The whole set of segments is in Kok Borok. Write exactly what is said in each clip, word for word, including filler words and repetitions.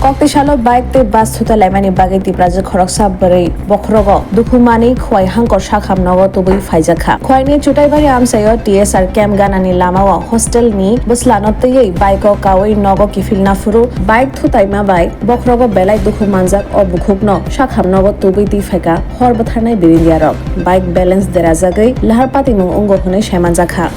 Koktisalo bike tei bus thutai laimani bagwi Tiprajwk khoroksa bwrwi bokhorogo dukhu manwi Khowai Hangkor sakham nogo tubui phaijakha. Khowaini Chutaibari amchaio T S R camp ganani lamao hostelni bwslano twiwi bike-o kaui nogo kiphilna phuru bike thutaima bai bokhorogo belai dukhu manjak o bukhukno sakham nogo tubui twi phaikha hor bwtharnai birindiarok. Bike balance derajagwi lahar patimung wngo hwnwi saimanjakha.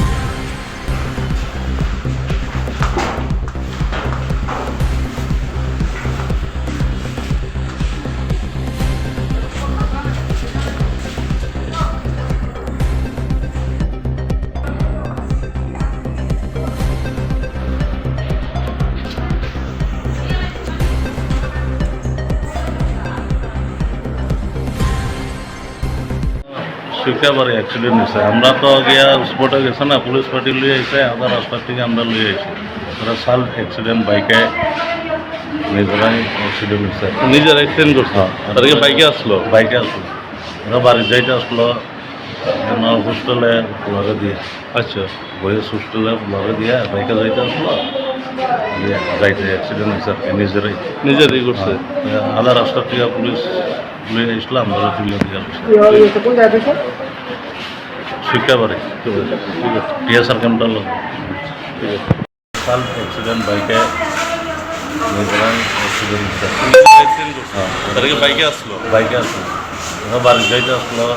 সুইকাবারে অ্যাক্সিডেন্ট হয়েছে। আমরা তো গিয়া স্পটে গেছে না, police party লই আইছে, আধা রাস্তা থেকে আমরা লই আইছি। ওরা সাল অ্যাক্সিডেন্ট বাইকে নিজেরাই অ্যাক্সিডেন্ট হয়েছে। নিজের অ্যাক্সিডেন্ট করছে? হ্যাঁ। তার কি বাইকে আসলো? বাইকে আসলো। ওরা বাড়ি যাইতে আসলো, আমার হোস্টেলে লগে দিয়ে। আচ্ছা। বইয়ের হোস্টেলে লগে দিয়ে বাইকে যাইতে আসলো। দিয়ে যাইতে অ্যাক্সিডেন্ট হয়েছে আর কি, নিজেরাই। নিজেরাই করছে? হ্যাঁ। আধা রাস্তা থেকে পুলিশ লই আইসলো, আমরা তুলে দিয়ে আসছি। কি হয়, এটা কোন জায়গা থেকে? সুইকাবাড়ি। ঠিক আছে। টিএসআর ক্যাম্পটার লগে। ঠিক আছে। সাল অ্যাক্সিডেন্ট বাইকে, নিজেরাই অ্যাক্সিডেন্ট হয়েছে। অ্যাক্সিডেন্ট করছে? হ্যাঁ। তারা কি বাইকে আসলো? বাইকে আসলো। ওরা বাড়ি যাইতে আসলো,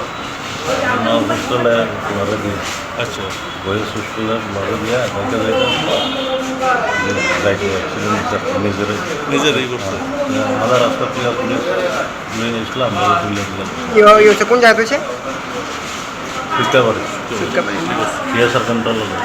আমার হোস্টেলে লগে দিয়ে। আচ্ছা। বইয়ের হোস্টেলে লগে দিয়ে বাইকে যাইতে আসলো। যাইতে অ্যাক্সিডেন্ট হয়েছে নিজেরাই। নিজেরাই করছে? হ্যাঁ। আধা রাস্তা থেকে পুলিশ নিয়ে আসলো, আমরা তুলে দিলাম। কি হয়, হয়েছে কোন জায়গা হয়েছে? সুইকাবাড়ি। সুইকাবাড়ি। টিএসআর ক্যাম্পটার লগে।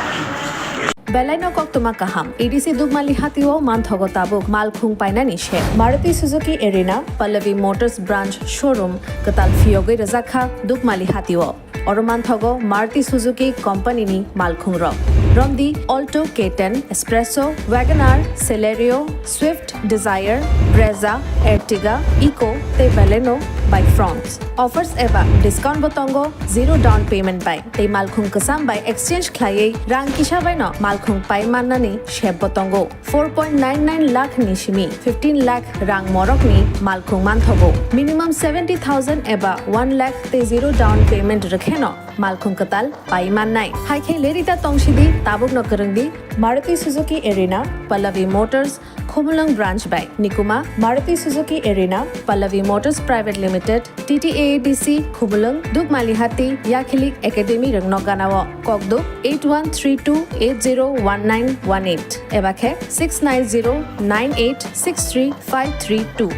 Belai no koktwma kaham. A D C Dukmali hatio manthogo tabuk malkhung painani se. Maruti Suzuki Arena, Pallavi Motors Branch Showroom kwtal phiyogwi rwjakha Dukmali hatio. Oro manthogo Maruti Suzuki Company ni malkhung rok. Romdi Alto K ten, Espresso, Wagon R, Celerio, Swift Desire, Brezza, Ertiga, Eeco tei Baleno bai Fronx. Offers eba discount bo tongo, zero down payment bai tei malkhung kwcham bai exchange khlaiwi rang kisa bai no malkhung pai mannani sep bo tongo. Four point nine nine lakh ni simi fifteen lakh rang morok ni malkhung manthogo. Minimum seventy thousand eba one lakh tei zero down payment rwkhe no malkhung kwtal pai mannai. Hai khe lerita tongsidi tabuk no kwrwngdi Maruti Suzuki Arena, Pallavi Motors, Khumulwng Branch bai. Nikuma, Maruti Suzuki Arena, Pallavi Motors Private Limited, T T A A D C, Khumulwng, Dukmalihati, Yakhilik Academy rwngno ganao. Kokduk eight one three two eight zero one nine one eight eba khe six nine zero nine eight six three five three two.